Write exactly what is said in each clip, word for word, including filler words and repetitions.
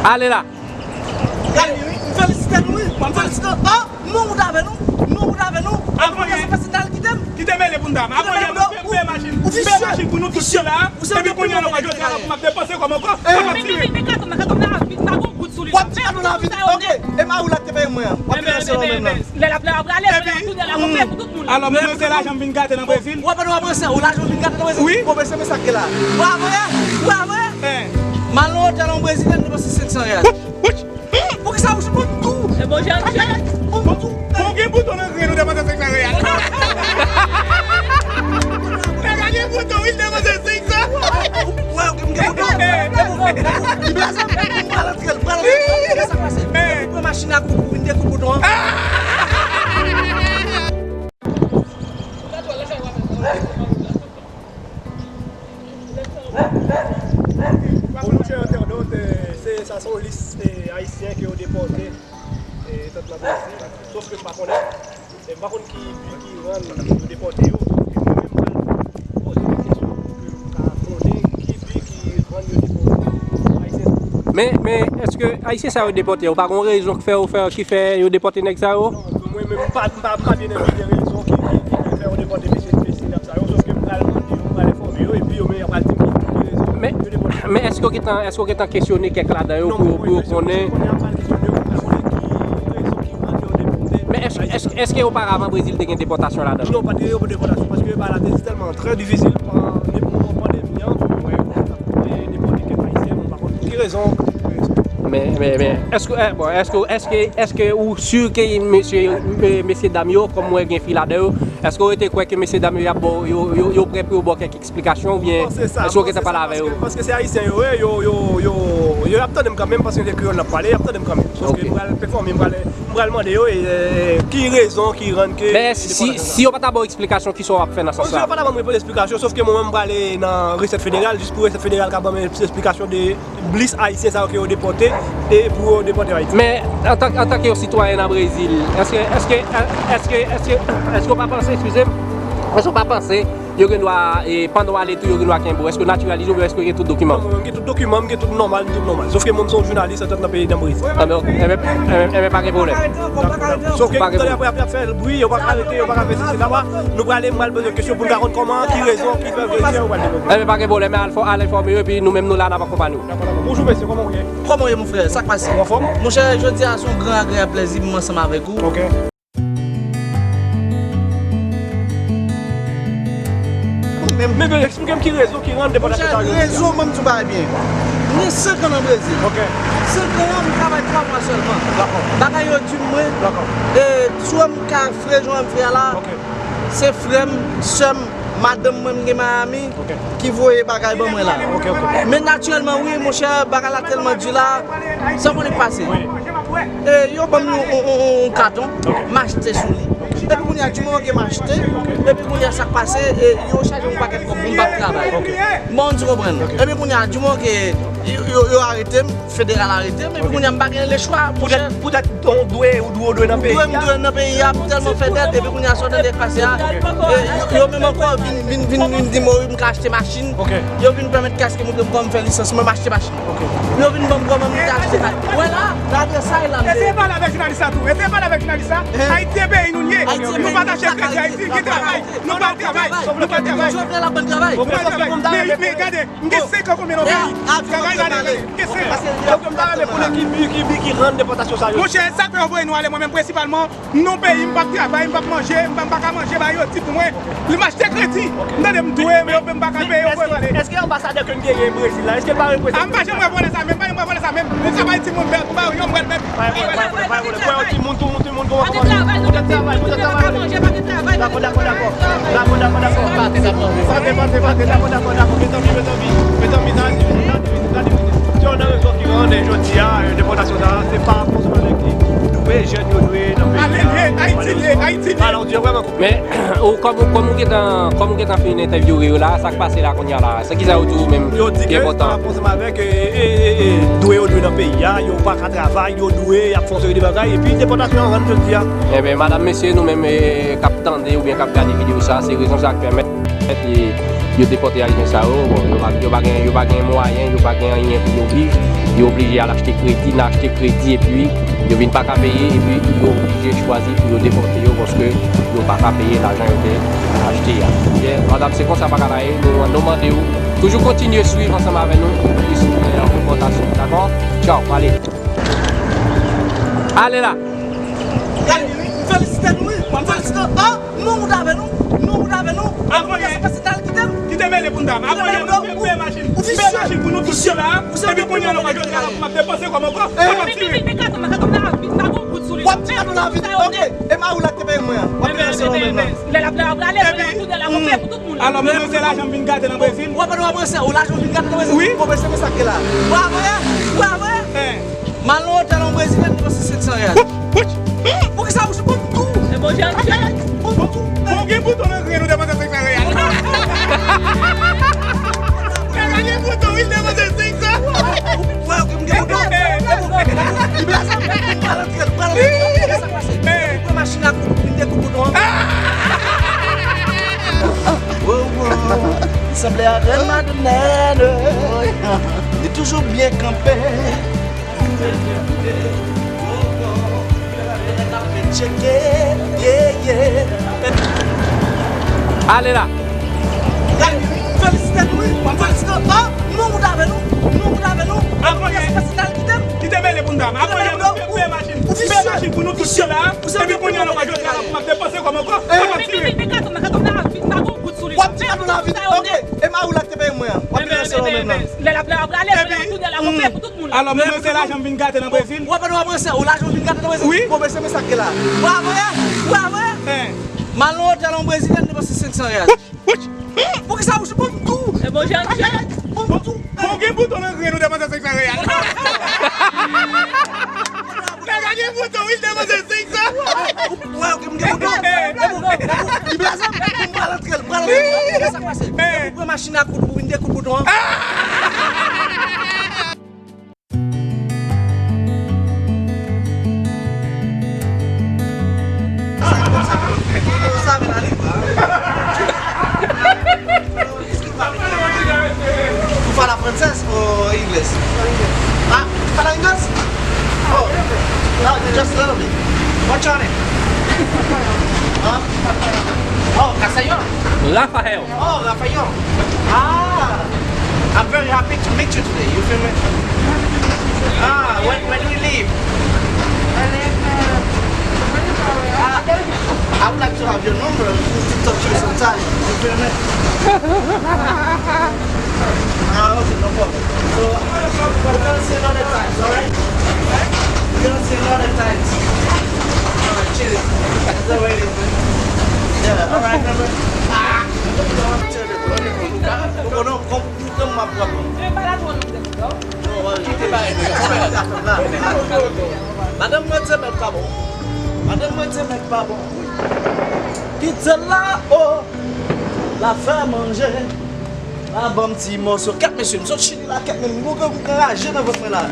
Ale la. Gade, wi, m felisite nou, wi. M felisite nou. Ah, nou wout avè nou. Nou wout avè nou. Avan yè. Fè se tal kite m. Kite mele pou n ta. Avan yè, m peye machin. M peye machin pou nou tout sila. Epi kounye a, nou pa jodi a la pou m ap depanse kòb ankò. Pou m ap tire. W ap di katon la vit. Ok. E mari w la te peye mwen an. W ap finanse w menm nan. Lè l ap, lè l ap prale, lè l ap tounen, l ap fè pou tout moun. Alò, mwen se lajan m vin gate nan Brezil. W ap, w ap ranse, w lajan w vin gate nan Brezil? Wi. Bon, men se mesaj ke la. W ap wè, w ap wè. M al nan otèl yon brezilyèn, m depanse senk san reyal. Wouch, wouch. Poukisa ou sou tou? E bon, jan, jan. Bon, bon, gen bouton nan grenn ou depanse senk san reyal. Nèg la gen bouton, wi, l depanse senk san. Ou wè, ou gen bouton. Li blaze m, m pral antre, m pral antre. Sa k pase? Ou pran machin ak ou pou vin dekoup bouton an. Bonjou, chè entènot, eh, se, sa se yon lis, eh, ayisyen ke yo depòte, eh, etan nan Brezil. Sof ke m pa konnen, eh, m pa konn ki bi ki rann yo depòte yo. Sof ke mwen menm, m pral poze de kesyon pou ke m ka konnen ki bi ki rann yo depòte ayisyen sa yo. Men, men, èske ayisyen sa yo depòte yo, pa gon rezon k fè yo fè, ki fè yo depòte nèg sa yo? Non, mwen menm, m pa, m pa, m pa byen envite rezon ki, ki, ki, ki fè yo depòte mesye, mesye dam sa yo, sof ke m pral mande yo, m pral enfòme yo, epi yo menm y ap al di m ki, ki rezon yo depòte. Men, men èske w gentan, èske w gentan kesyone kèk ladan yo pou, pou yo konnen? Non, mwen menm, jesè konnen ap pral kesyone yo, pou m pral konnen ki rezon ki rann yo depòte. Men èske, èske, èske oparavan Brezil te gen depòtasyon ladan? Non, pa t gen depòtasyon, paske bagay la te tèlman trè difisil, pa, depi pandan pandemi an, mwen wè yo te ap depòte kèk ayisyen, mwen pa konn pou ki rezon. Men, men, men, èske, eh, bon, èske, èske, èske ou si ke mesye, me-, mesye dam yo, kòm mwen gen fi ladan yo, èske w rete kwè ke mesye dam yo, y ap ba w, yo, yo, yo prè pou yo ba w kèk eksplikasyon, oubyen èske w gentan pale avè yo? Paske, paske se ayisyen yo ye, yo, yo, yo, yo ap tande m kanmenm, paske se kreyòl n ap pale, y ap tande m kanmenm. Sof ke m pral enfòme, m pral, m pral mande yo, e, e, ki rezon ki rann ke... Men si, si yo pa ta ba w eksplikasyon, kisa w ap fè nan sans sa? Yo pa ta ban mwen eksplikasyon, sof ke mwen menm m prale nan resèt federal, jis pou resèt federal ka ban mwen eksplikasyon de lis ayisyen sa yo ke yo depòte e pou yo depòte Ayiti. Men, antan, antanke yon sitwayen nan Brezil, èske, èske, èske, èske, èske w pa panse, eskize m, èske w pa panse yo gen dwa, e, pandan w ale tou, yo gen dwa kenbe w? Èske w natiralize oubyen èske w gen tout dokiman? Non, mwen, mwen gen tout dokiman, m gen tout nòmal, tout nòmal. Sof ke mwen, m se yon jounalis, antanke nan peyi, nan Brezil. Enben, enben, enben, enben, pa gen pwoblèm. Sof ke, tande, apre, apre, ap fè bri, yo pa ka arete, yo pa ka fè sesi, la, nou prale, m pral poze kesyon pou n ka konn kòman, ki rezon, ki fè Brezil, yo pral depòte. Enben, pa gen pwoblèm, al fò, al enfòme yo, epi nou menm, nou la, n ap akonpanye w. Dakò, dakò. Bonjou, mesye, kòman w ye? Kòman w ye, mon frè? Sa k pase? Ou anfòm? Monchè, jodi a, se yon gran agreyab plèzi pou mwen ansanm avèk ou. Ok. Men, men, eksplike m ki rezon ki rann depòtasyon sa yo. Monchè, rezon, ban m di w bagay byen. M gen senk an nan Brezil. Ok. Senk an an, m travay twa mwa sèlman. Dakò. Bagay yo di m mwen. Dakò. E, si w wè m ka fre jan w wè m fre a la, ok, se frè m, sè m, madanm mwen m gen Miami, ok, ki voye bagay ban mwen la. Ok, ok. Men natirèlman, wi, monchè, bagay la tèlman di la, sa w konnen k pase? Wi. E, yo ban m yon, yon, yon, yon katon, ok, m achte sou li. Epi kounye a, di moman ke m achte, epi kounye a, sa k pase, e, yo chaje m yon pakèt kòb pou m pa t travay. Ok. Bon, di konprann. Ok. Epi kounye a, di moman ke yo, yo, yo arete m, federal arete m, epi kounye a, m pa gen lechwa, monchè. Poutèt, poutèt ou dwe, ou dwe, ou dwe nan peyi a. M dwe, m dwe nan peyi a, m tèlman fè dèt, epi kounye a, sa w tande k pase a, e, yo, yo menm ankò vin, vin, vin, vin di m, wi, m ka achte machin. Ok. Yo vin pèmèt ke m montre m kòman m fè lisans mwen, m achte machin. Ok. Yo vin ban m kòman m te achte sa. Wè la, gade sa e la m te. Eseye pale avèk jounalis la tou. Eseye pale avèk jounalis la. Ayiti se peyi nou ye. Nou pa t achte kredi Ayiti, gen travay. Nou pa travay. Nou pa travay. Jovenel ap ban travay. Men, men gade, m gen senk an konbyen nan peyi. Travay la, m gen senk an. Donk, m ta renmen konnen ki bi, ki bi ki rann depòtasyon sa yo. Monchè, sa k fè yo voye nou ale, mwen menm prensipalman, m nan peyi, m p ap travay, m p ap manje, m pa, m pa ka manje, ba yo di pou mwen, li m achte kredi. M tande m dwe, men yo, m pa ka peye, yo voye m ale. Èske anbasadè ke n genyen Brezil la, èske l pa reprezante? A, m pa janm wè vòlè sa menm, m pa janm wè vòlè sa menm. M travay timoun bèt, m pa yon bwèl bèt. Pa gen pwoblèm, pa gen pwoblem. Wè yon timoun, tou, timoun, kòman, kòman? Poutèt travay, poutèt travay. Dakò, dakò, dakò. Dakò, dakò, dakò. Pase, pase, pase. Dakò, dakò, dakò. Mezanmi, mezanmi, mezanmi. Se youn nan rezon ki rann jodi a, eh, depòtasyon sa a, se pa fòseman nèg ki dwe, jèn yo dwe nan peyi a. Ayiti liye, Ayiti liye. Alò, di yo vrèman. Men, ou, kòm, kòm ou gentan, kòm ou gentan fin entèvyouwe yo la, sa k pase la kounye a la? Se kisa yo di w menm ki enpòtan? Yo di ke sa ansanm avèk, e, e, e, e, dwe yo dwe nan peyi a, yo pa ka travay, yo dwe, y ap fè yon seri de bagay, epi depòtasyon an rann jodi a. Enben, madanm, mesye, nou menm, e, k ap tande oubyen k ap gade videyo sa, se rezon sa k pèmèt, e, Yo depòte Ayisyen sa yo, bon, yo pa, yo pa gen, yo pa gen mwayen, yo pa gen anyen pou yo viv, yo oblije al achte kredi, nan achte kredi, epi yo vin pa ka peye, epi yo oblije chwazi pou yo depòte yo, paske yo pa ka peye lajan yo te achte a. Ebyen, madanm, se konsa bagay la ye, nou, nou mande w toujou kontinye swiv ansanm avè nou, pou plis, eh, enfòmasyon, dakò? Tchaw, ale. Ale la. Gade, wi, m felisite nou, wi. M felisite nou. Ah, nou wout avè nou. Nou wout avè nou. Avan yè. Pase tal kite m. Kite mele pou n ta. Avan yè, nou fè, fè machin. Fè machin pou nou tout sila. Epi kounye a, nou pa jwenn kala pou m ap depanse kòm ankò. Sa pa tire. Wap di kato la vit. Ok. E ma ou la te peye mwen an. Wap di se mwen menm nan. Lè l ap, lè l ap rale, lè l ap tounen, l ap fè pou tout moun. Alò, mwen se lajan m vin gate nan Brezil. Wap, wap, wap, se ou lajan m vin gate nan Brezil. Wi. Bon, men se sa k ye la. Wap, wap, wap. Mal nan otèl an brezilyen depanse senk san reyal. Poukisa ou sou konn tou? E bon, jan, jan. Bon, gen bouton nan grenn ou depanse senk san reyal. Nèg la gen bouton, wi, depanse senk san. Wè, ok, m gen bouton. Li blaze m, m pral antre, m pral antre. Sa k pase? Pran machin ak kout, m te kout bouton an. Wow, wow. Li sanble avè madanm Nènè. Li toujou byen kanpe. Ale la. Gade, m felisite nou, wi. M felisite nou. Ah, nou wout avè nou. Nou wout avè nou. Avan yè. Kite m. Kite mele pou n ta. Avan yè, nou fè, fè machin. Fè machin pou nou tout sila. Epi kounye a, nou pa jwenn kala pou m ap depanse kòm ankò. Sa pa tire. Wap di kato la vit. Ok. E ma ou la te peye mwen an. Wap di se mwen menm nan. Lè l ap, lè l ap rale, lè l ap tounen, l ap fè pou tout moun. Alò, mwen se lajan m vin gate nan Brezil. Wap, wap, wap, se ou lajan m vin gate nan Brezil. Wi. Bon, men se men sa k ye la. Wap, wap, wap. Mal nan otèl an brezilyen depanse senk san reyal. Poukisa ou sou konn tou? E bon, jan, jan. Bon, gen bouton nan grenn ou depanse senk san reyal. Nèg la gen bouton, wi, l depanse senk san. Wè, ok, m gen bouton. Li blaze m, m pral antre, m pral antre. Sa k pase? Ou pran machin ak kout, ou vin dekout bouton an. Tú fala francés o inglés? Ah, tú fala inglés? Oh, no, just a little bit. What's your name? Huh? Oh, Castellano. Rafael. Oh, Rafael. Ah, I'm very happy to meet you today. You feel me? Ah, when, when we leave. Ah, I would like to have your number to talk to you sometime. You feel me? Ah, okay, no problem. So, we're gonna see another time, alright? We're gonna see another time. Alright, cheers. That's the way it is, man. Yeah, alright, remember? Ah! Oh, no, come, come, my problem. Madanm mwen te mèt pa bon. Madanm mwen te mèt pa bon. Kite la, oh, la fè manje. La ban m ti mòso. Kèt mesye, m sot Chili la, kèt men m gon grangou k anraje nan vant mwen la.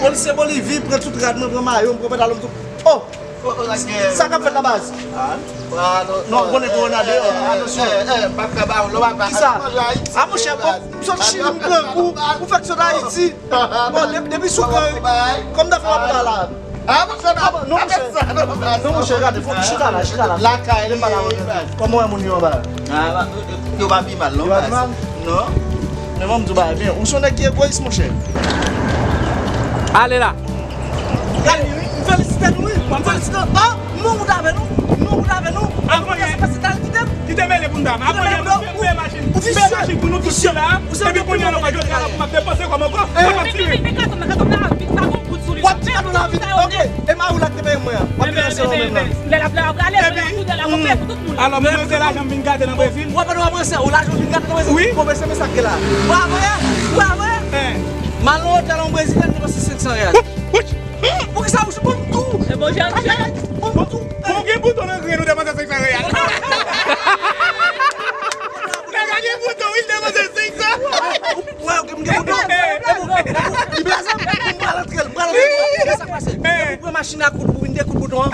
Polisye Bolivi pran tout rad mwen, pran mayo m, pran pantalon m, tout. Oh! Sa k ap fèt la baz? Non, ou konnen kowona deyò. Atansyon. Kisa? A monchè, bon, m sot Chili, m grangou, ou fèk sot Ayiti. Bon, depi, depi sou gran, kòm ta fè w ap la. Ah, monchè, non, monchè. Non, monchè, gade, fò chita la, chita la. Lakay li, kòman w wè moun yo anba? Ah, yo pa pi mal, non. Yo pa pi mal? Non. Men mwen, m di w bagay byen. Ou se yon nèg ki egoyis, monchè. Ale la. Gade, wi, m felisite nou, wi. M felisite nou. Ah, nou wout avè nou. Nou wout avè nou. Avan yè. Pase tal kite m. Kite mele pou n ta. Avan yè, nou fè, fè machin. Fè machin pou nou tout sila. Epi kounye a, nou pa jwenn kala pou m ap depanse kòm ankò. Sa pa tire. Men, men, men, men, kato m nan, kato m nan, vit, pa gon kout sou li. Wap di kato la vit. Ok. E ma ou la te peye mwen an. Wap di se mwen menm nan. Lè l ap, lè l ap rale, lè l ap tounen, l ap fè pou tout moun. Alò, mwen se lajan m vin gate nan Brezil. Wap, wap, wap, se ou lajan m vin gate nan Brezil. Wi. Bon, men se men sa k ye la. Wap, wap, wap. Mal nan otèl an brezilyen depanse senk san reyal. Poukisa ou sou konn tou? E bon, jan, jan. Bon, gen bouton nan grenn ou depanse senk san reyal. Nèg la gen bouton, wi, l depanse senk san. Wè, ok, m gen bouton. Li blaze m, m pral antre, m pral antre. Sa k pase? Ou pran machin ak kout, ou vin dekout bouton an.